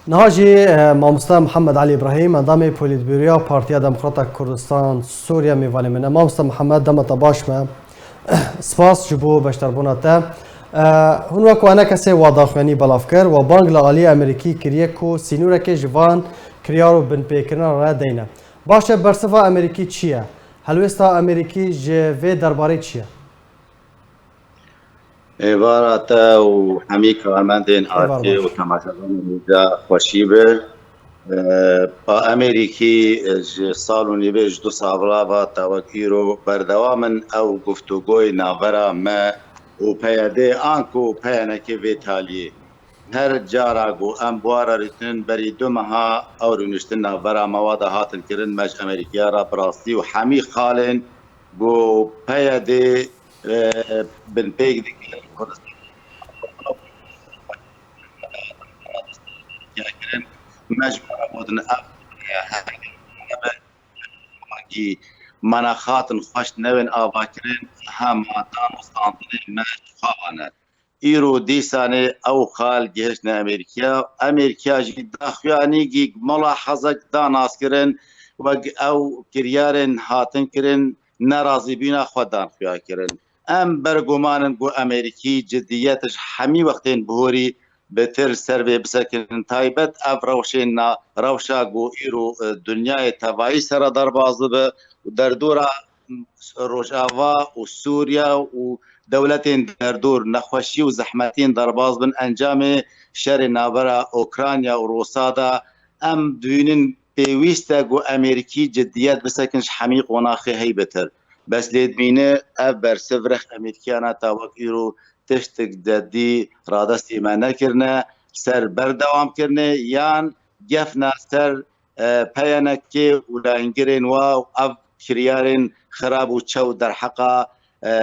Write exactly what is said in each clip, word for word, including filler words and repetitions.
Niha jî, e, Mamoste Mihemed Elî Îbrahîm, endamê Polîtbûroya Partiya Demokrata Kurdistan Sûriye mêvanê min e. Mamoste Mihemed, dema te baş be. Spas ji bo beşdarbûna te. E, hûn wek enekesê wa daxuyanî belav kir, we bang li alî Amerîkî kiriye ku sînoreke ji van kiryar û binpêkirina re deyne. Baş e, bersiva Amerîkî çi ye? Helwêsta Amerîkî ji vê derbarê çi ye? Êvara te û hemî karmendên Êvar Artê baş. Û temaşevanên hêja xweşî be. Ee, pa Amerîkî, e, ji sal û nîvê ji du sala va ta wek îro berdewam in ew guftûgoyê navbera me û P Y D anku P Y N K vê taliyê. Her cara ku em bi wan re rûniştin berî du meha ew rûniştin navbera me wa de hatin kirin, me ji Amerîkaya re bi rastî û hemî xalên ku P Y D, e, binpêk dike Kurdistan kirin. Me ji wan re gotin ev heke nebe, wekî me nexatin xweş nebin avakirin, hema dan û standinên me ji xwe ve ne. Îro dîsanê ew xal gihiştine Amerîkaya. Amerîkaya jî daxuyanîgî mulahezek da naskirin, wek ew kiryarên hatin kirin, nerazîbûna xwe dan xuya kirin. Em berguman in ku Amerîkî cidiyet ji hemî wextên bihorî betir ser vê bisekin. Taybet ev rewşên na, rewşa ku îro, e, dinyayê tevayî sere derbas dibe û derdora Rojava û Sûriye û dewletên derdor nexweşî û zehmetiyên derbas bin encamê şerê navbera Ukrayna û Rûsa de em dibînin pêwîst e ku Amerîkî cidiyet bisekin ji hemî qonaxê heybetir. Bes lê dibîne ev bersiv rex Amerîkiyan e ta wek îro tiştik dedî radestî me nekirine, ser berdewam kirine yan gefna ser, e, P Y N K û layîngirên wa û ev kiryarên xirab û çew derheqa, e,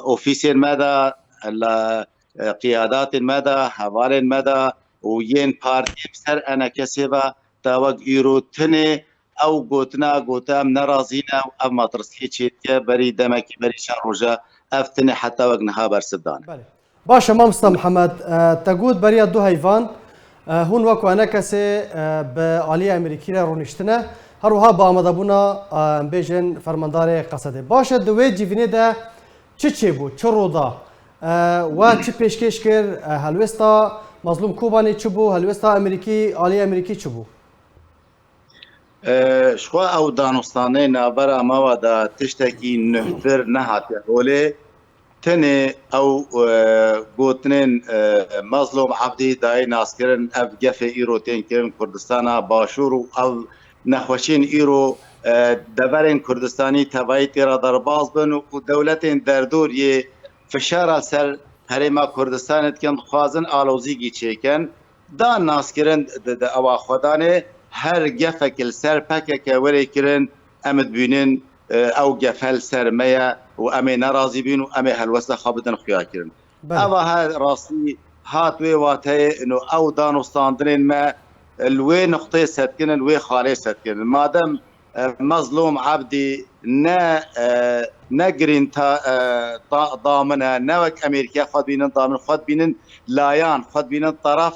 ofîsên me de, la, e, qiyadatên me de, hevalên me de û yên partiyê bi ser enekesê ve ta wek îro tinê ew gotina gote em nerazî ne û ev metirsiyê çêdike berî demekî berî çend roje ev tinê heta wek niha bersiv dane. Belê. Baş e, Mamosta Mihemed, e, te got beriya du heyvan, e, hûn wek enekesê, e, bi aliyê Amerîkî re rûniştine, her wiha bi amadebûna, e, em bêjin fermandarê Qesedê. Baş e, di wê civînê de çi çêbû, çi rû da? E, we çi pêşkêş kir? E, helwêsta Mazlûm Kobanê çi bû? Helwêsta Amerîkî, aliyê Amerîkî çi bû? E, ji xwe ew danûstanê navbera me ve de tiştekî nuhtir nehatiye holê. Tenê ew, e, gotinên, e, Mezlûm Ebdî dayê naskirin, ev gefê îro tên kirin Kurdistana Başûr û ew nexweşiyên îro, e, deverên Kurdistanî tevayî tê re derbas bin û dewletên derdor yê fişara ser Herêma Kurdistanê dikin, dixwazin alozîgî çêkin. Da naskirin di, di ewa xwedanê her gefek li ser P K K were kirin, em dibînin, e, ew gefe li ser me ye û em ê nerazî bîn û em ê helwesta xwe bidin xuya kirin. Belê. Eva her rastî hat wê wateyê, ino ew danûstandinên me li wê nuqteyê setkin, li wê xalê setkin. Madem e, Mezlûm Ebdî ne, e, ne green ta-, e, da-, da min e, ne wek Amerîka xwe dibînin da min, xwe dibînin layan, xwe dibînin teref,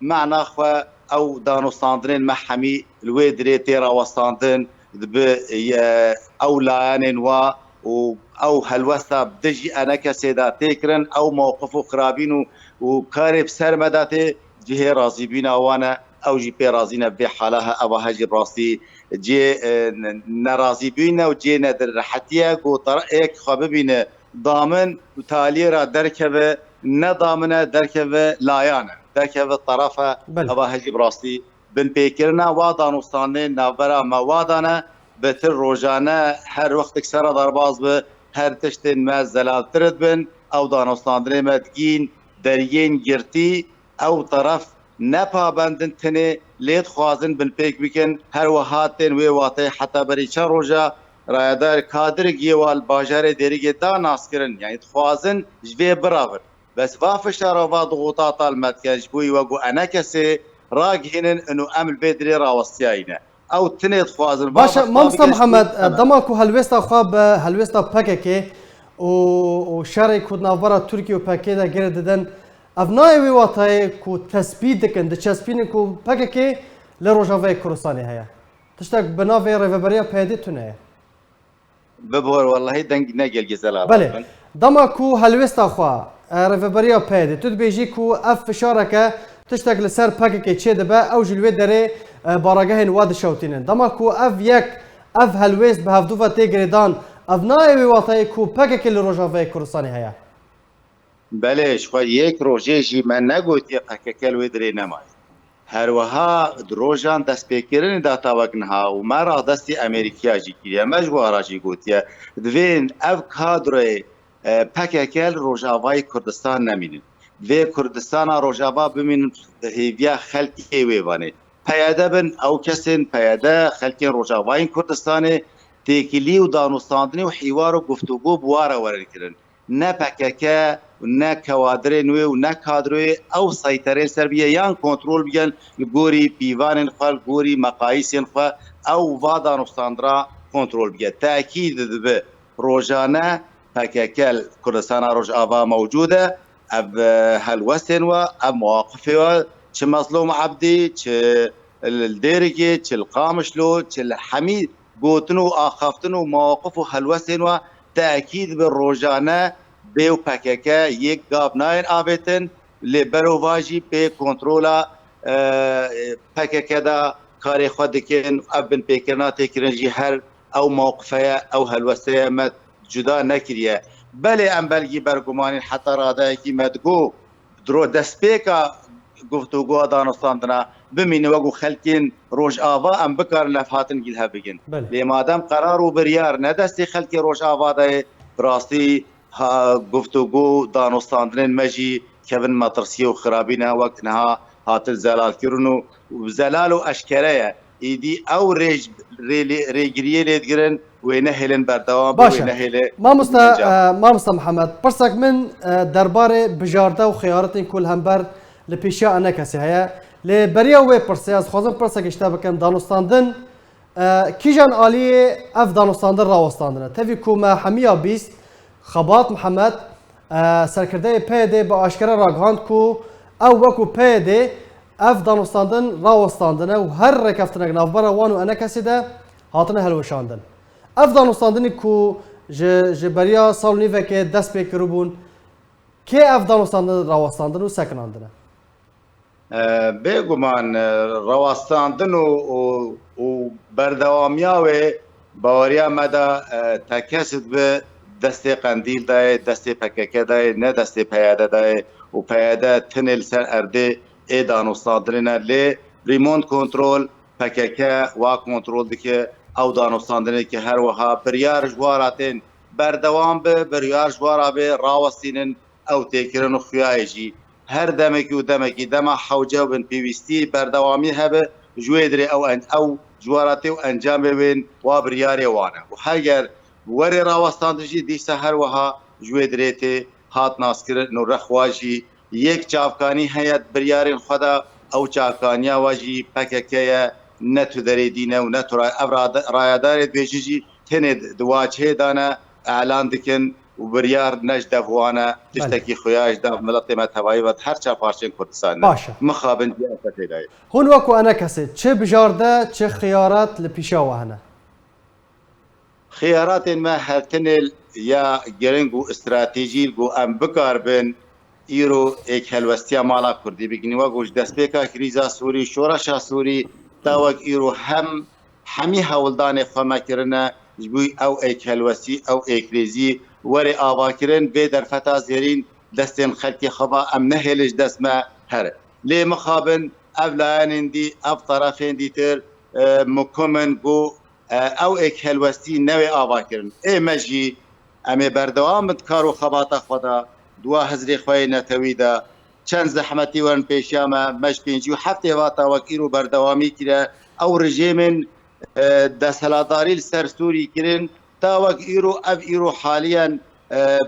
mena xwe ew danûstandinên me hemî li wê dirê tê rawestandin, bi, e, ew layanên wa û ew helwesta bi dijî enekesê de tê kirin, ew mewqif û xirabîn û, û karê bi ser me de tê, cihê razîbîna wan e, ew jî pê razî ne bi vê hala he, eva he jî bi rastî cê, e, ne-, nerazîbûn e û cê nedirehetiye ku tar-, êk xwe bibîne da min û taliyê re derkeve, ne da min e, derkeve layan e, derkeve teref e. Belê. Eva he jî bi rastî binpêkirina wa danûstandinên navbera me wa dane, betir rojane her wextek sere derbas bi, her tiştên me zelaltir dibin, ew danûstandinê me digîn deriyên girtî, ew teref ne pabend in tenê, lê dixwazin binpêk bikin. Her wiha tên wê wateyê heta berî çend roja rayedar Kadir Gêwal bajarê Dêrikê da naskirin, yanî dixwazin ji vê biravin. Bes va fişara va dixuta tal me dikin, ji bo wê ku enekesê ragihînin û em li vê dirê rawestiyayî ne. Ew tinê dixwazin. Baş e, Mamosta Mihemed, e, dema ku helwêsta xwe bi helwêsta P K K û, û şerê ku di navbera Tirkiye û P K K de girê didin, Ev nayê wê watayê ku tespît dikin, diçespînin ku P K K li Rojavayê Kurdistanê heye. Tiştek bi navê Rêveberiya P Y D tune ye. Bibor, wellahî deng ne gelgê zelal Belê. Dema ku helwêsta xwe, e, Rêveberiya P Y D, tu dibêjî ku ev fişareke tiştek li ser P K K çêdibe, ew ji li wê derê, e, baragehên we dişewtînin. Dema ku ev yek, ev helwêst bi hevdû ve tê girêdan, ev nayê wê watayê ku P K K li Rojavayê Kurdistanê heye. Belê, ji xwe yek rojê jî me negotiye P K K li wê dirê nemaye. Her wiha di rojan destpêkirinê de ta wek niha û me radestî Amerîkiya jî kiriye, me ji wara jî gotiye, divên ev kadroyê, e, P K K li Rojavayê Kurdistan nemînin. Divê Kurdistana Rojava bimînin bi hêviya xelkê wê vanê. P Y D bin, ew kesên P Y D, xelkên Rojavayên Kurdistanê têkilî û danûstandinê û hîwar û guftûgo bi wa re werin kirin. Ne P K K, ne kewadirên wê û ne kadroyê ew seyterê ser biye yan kontrol bikin li gorî pîvanên xwe, li gorî meqayîsên xwe ew va danûstandina kontrol bike. Tekîd dibe rojane P K K li Kurdistana Rojava mewcûd e. Ev, e, helwestên we, ev mewaqifê we, çi Mezlûm Ebdî, çi li Dêrikê, çi li Qamişlo, çi li hemî gotin û axaftin û mewaqif û helwestên we tekîd bi rojane bê û P K K yek gav nayên avêtin, lê berovajî pê kontrola, e, P K K de karê xwe dikin. Ev binpêkirina tê kirin jî her ew mewqifeye, ew helwesteye me cuda nekiriye. Belê em belgî bergumanîn heta radeyekî me digot, dro destpêka guftûgoya danûstandina bimîne wek ku xelkên Rojava em bikarin levhatin gî li hev bigin. Belê. Lê madem qerar û biryar ne destê xelkê Rojava de ye, bi rastî ha, guftûgo û danûstandinên me jî kevin metirsiyê û xirabî ne wek niha hatin zelalkirin û, û zelal û eşkere ye. Îdî ew rêj-, rê-, lê-, rêgiriyê lê digirin, wê nehêlin berdewam bin, Baş wê e. nehêlin Mamosta, encam. e, Mamosta Mihemed, pirsek min, e, derbarê bijarde û xiyaretên ku li hember li pêşiya enekesê heye. Lê beriya wê pirsê, ez dixwazim pirsekê ji te bikim. Danûstandin, e, kîjan aliyê ev danûstandin rawestandine? Tevî ku me hemiya bîst, Xebat Mihemed, e, serkirdeyê P Y D bi aşkere ragihand ku ew wekû P Y D ev danûstandin rawestandine û her rêkeftinek navbera wan û enekesê de hatine hilweşandin. Ev danûstandinî ku ji, ji beriya sal û nîvekê dest pê kiribûn, kê ev danûstandin rawestandin û sekinandine? E, bêguman, e, rawestandin û, û, û berdewamiya wê baweriya me de, e, tekez dibe destê Qendîl de ye, destê P K K de ye, ne destê P Y D de ye û P Y D tenê li ser erdê ê danûstandinê ne. Lê remote control P K K wa kontrol dike, ew danûstandinê ke her wiha biryar ji wara tên berdewam be, biryar ji wara bê rawestînin, ew têkirin û xuyayê jî her demekî û demekî dema hewce bin pêwîstî berdewamî hebe, ji wê dirê ew en-, ew ji wara tê û encamê wên wa biryarê wan e. Û heger werê rawestandin jî dîsa her wiha ji wê dirê tê hat naskirin û rexwa jî yek çavkanî heye di biryarên xwe de, ew çavkaniya we jî P K K ye, ne tu derê dîn e û ne tu ra-, ev rade-, rayedarê dibêjin jî tenê di wacihê de ne, elan dikin û biryar ne ji dev wan e, Belê. tiştekî xuya ji dev miletê me tevayî ve di her çar parçeyên Kurdistanê de. Baş e. Mixabin jî ev tê de ye. Hûn wekû enekesê çi bijarde, çi xiyaret li pîşa we hene? Xiyaratên me her tinê ya giring û stratejî ku em bikaribin îro êkhelwestiya mala Kurdî bikin. Wek ku ji destpêka krîza Sûrî, şoreşa Sûrî, ta wek îro hem hemî hewldanê xwe me kirine ji bo ew êkhelwestî, ew êkrêzî were avakirin, vê derfeta zêrîn destên xelkê xwe va em nehêlin ji dest me here. Lê mixabin ev layenên dî, ev terefên dîtir, e, mukim in ku, e, ew êkhelwestî newê avakirin. Ê me jî em ê berdewam bin di kar û xebata xwe de, di wa hizrê xwe yê netewî de. Çend zehmetî werin pêşiya me, me ji pêncî û heftê ve ta wek îro berdewamî kire. Ew rejîmên, e, desthilatdarî li ser Sûrî kirin, ta wek îro, ev îro haliyen, e,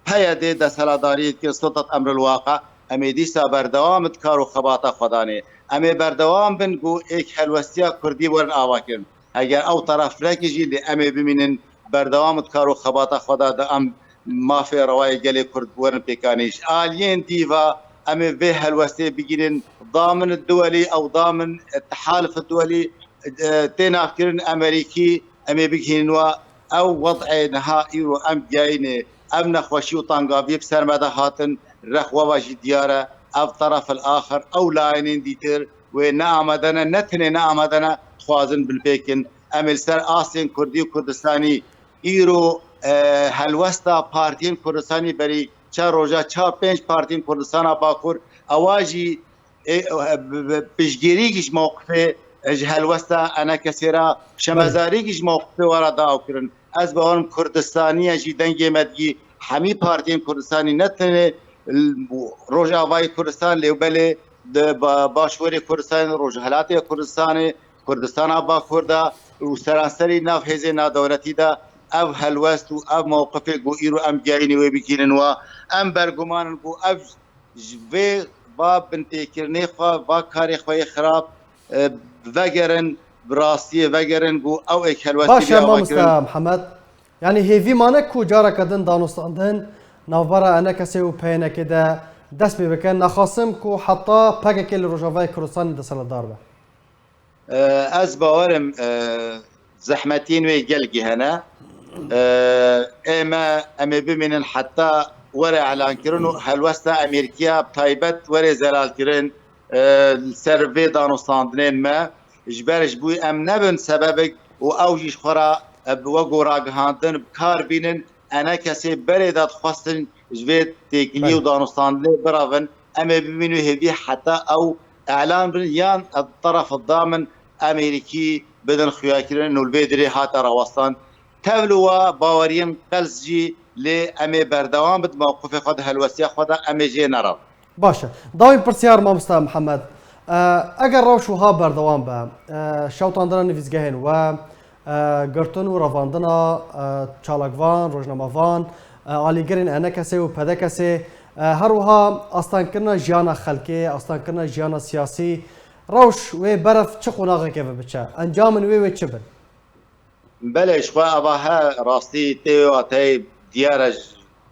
P Y D desthilatdariyê dikin, sultat emrul waqe. Em ê dîsa berdewam di kar û xebata xwe danê. Em ê berdewam bin ku êkhelwestiya Kurdî werin avakirin. Heger ew teref reke jî lê em ê bimînin berdewam di kar û xebata xwe de, de em mafê rewayê gelê Kurd werin pêkanîn. Ji aliyên dî ve em ê vê helwestê bigînin. Damin duwelî ew damin, e, tehalif duwelî, e, tê navkirin Amerîkî, em ê bigihînin wa. Ew wed'ê niha îro em giyayîne, ev nexweşî û tengaviyê bi ser me de hatin, rexwe ve jî diyar e. Ev teref el axir, ew layinên dîtir wê ne amade ne, ne tenê ne amade ne, dixwazin binpêkin. Em ê li ser astên Kurdî û Kurdistanî îro, e, helwesta partiyên Kurdistanî berî çar roja çar pênc partiyên Kurdistana Bakur, ewa jî ê, e, bi, bi, piştgirîkî ji mewqifê, e, ji helwesta enekesê re, şemezarîkî ji mewqifê we re daw kirin. Ez bawerim Kurdistaniye jî dengê me digî hemî partiyên Kurdistanî ne tenê l-, Rojavayê Kurdistan lê belê di ba-, başûrê Kurdistanê, Rojhilatê Kurdistanê, Kurdistana Bakur de û seranserî nav hêzên nadewletî de ev helwest û ev mewqifê ku îro em giyayînê wê bigihînin wa. Em berguman in ku ev ji vê va bintêkirinê xwe, va karê xwe yê xirab, e, vegerin, bi rastiyê vegerin ku ew êk helwestî Baş e, bê ava mamoste kirin. Mihemed. Yanî hêvî mane ku careke din danûstandin navbera enekesê û P Y N K de dest pê bike. Naxasim ku heta P K K li Rojavayê Kurdistanê desthilatdar be. E, ez bawerim, e, zehmetiyên wê gelkî hene. E, ê me, em ê bimînin heta were elankirin û helwesta Amerîkiya bi taybet were zelalkirin, e, li ser vê danûstandinên me. Ji ber ji bo em nebin sebebek û ew jî ji xwe re, e, bi wek û ragihandin bi kar bînin. Enekesê berê de dixwestin ji vê têkilî û Belê. danûstandinê birevin. Em ê bimînin hêvî heta ew elan bin yan, e, teref damin Amerîkî bidin xuyakirin û li vê dirê hate rawestan. Tevli wa baweriyên qels jî lê em ê berdewam bid mewqifê xwe di helwestiya xwe de em ê jê nerin. Baş e. Dawîn pirsyar mamoste Mihemed. E, eger rewş wiha berdewam be, e, şewtandina nivîsgehên we, e, girtin û revandina, e, çalakvan, rojnamevan, e, alîgirên enekesê û pedekesê, e, her wiha astengkirina jiyana xelkê, astengkirina jiyana siyasî, rewş wê berev çi qonaxekê ve biçe? Encamên wê wê çi bin? Belê, ji xwe eva he rastî tê wê wateyê diyar e ji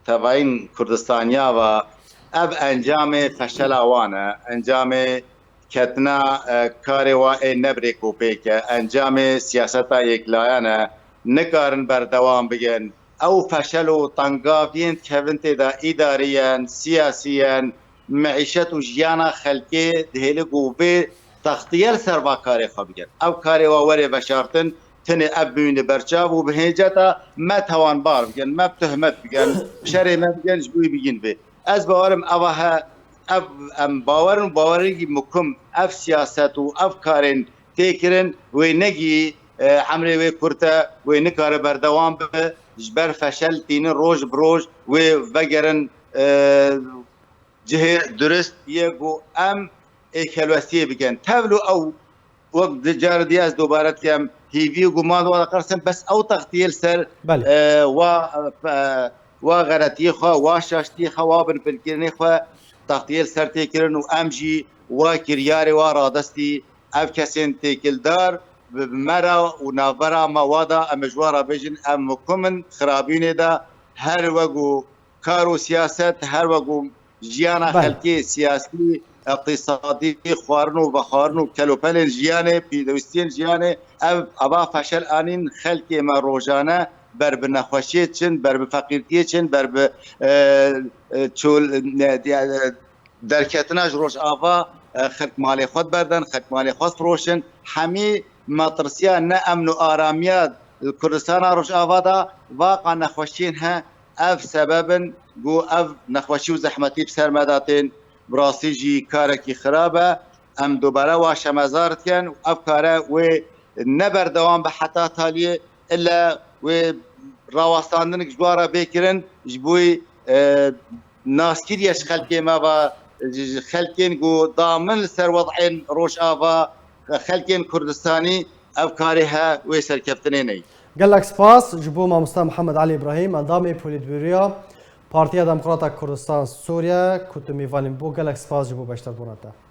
tevayîn Kurdistaniya ve ev encamê feşela wan e, encamê ketina, e, karê wa ê ne bi rêk û pêk e, encamê siyaseta yeklayane, nikarin berdewam bikin. Ew feşel û tengaviyên dikevin tê de îdarî yen, siyasî yen, meîşet û jiyana xelkê dihêlin ku vê textiye li ser va karê xwe bikin. Ev karê wa were veşartin, tenê ev bimîne berçav û bi hêceta me tawanbar bikin, me bi tuhmet bikin, şerê me bikin, ji bo wî bigîn vê. Ez bawerim eva he, ev em bawerin, bawerekî mukim, ev siyaset û ev karên tê kirin, wê negî, e, emrê wê kurt e, wê nikare berdewam bibe, ji ber feşel tînin roj bi roj, wê vegerin, e, cihê durist yê ku em ê helwestiyê bikin. Tevlo ew, wek di car dî ez dobare dikim, hîvî û guman wa diqersin, bes ew textiyê li ser, Belê. e, wa, e, wa xeletiyê xwe, wa şaştiyê xwe, wa binpilkirinê xwe textiyê li ser tê kirin û em jî wa kiryarê wa radestî, ev kesên têkildar bi, bi me re û navbera me wa da, em ê ji wan re bêjin, em mukim in xirabînê de, her wek û kar û siyaset, her wek û jiyana Belê. xelkê, siyasî, iqtîsadî, xwarin û vexwarin û kelopelên jiyanê, pêdewistiyên jiyanê, ev, eva feşel anîn xelkê me rojane ber bi nexweşiyê çin, ber bi feqîrtiyê çin, ber bi, e, e, çol, e, di-, e, derketina ji Rojava, e, xelk malê xwe diberden, xelk malê xwe difiroşin. Hemî metirsiya ne emn û aramiya li Kurdistana Rojava de vaqa nexweşiyên he, ev sebeb in ku ev nexweşî û zehmetî bi ser me de tên. Bi rastî jî karekî xirab e. Em dubare wa şemezar dikin û ev kare wê ne berdewam be heta taliyê, ille wê rawestandinek ji wan re bê kirin, ji bo, e, naskiriye ji xelkê me ve, ji, ji xelkên ku damin li ser wed'ên Rojava, xelkên Kurdistanî ev karê he wê serkeftinê neyî. Gelek spas ji bo mamoste Mihemed Elî Îbrahîm, endamê Polîtbûroya Partiya Demokrata Kurdistan Sûriye, ku tu mêvanî bû. Gelek spas ji bo beşdarbûna te.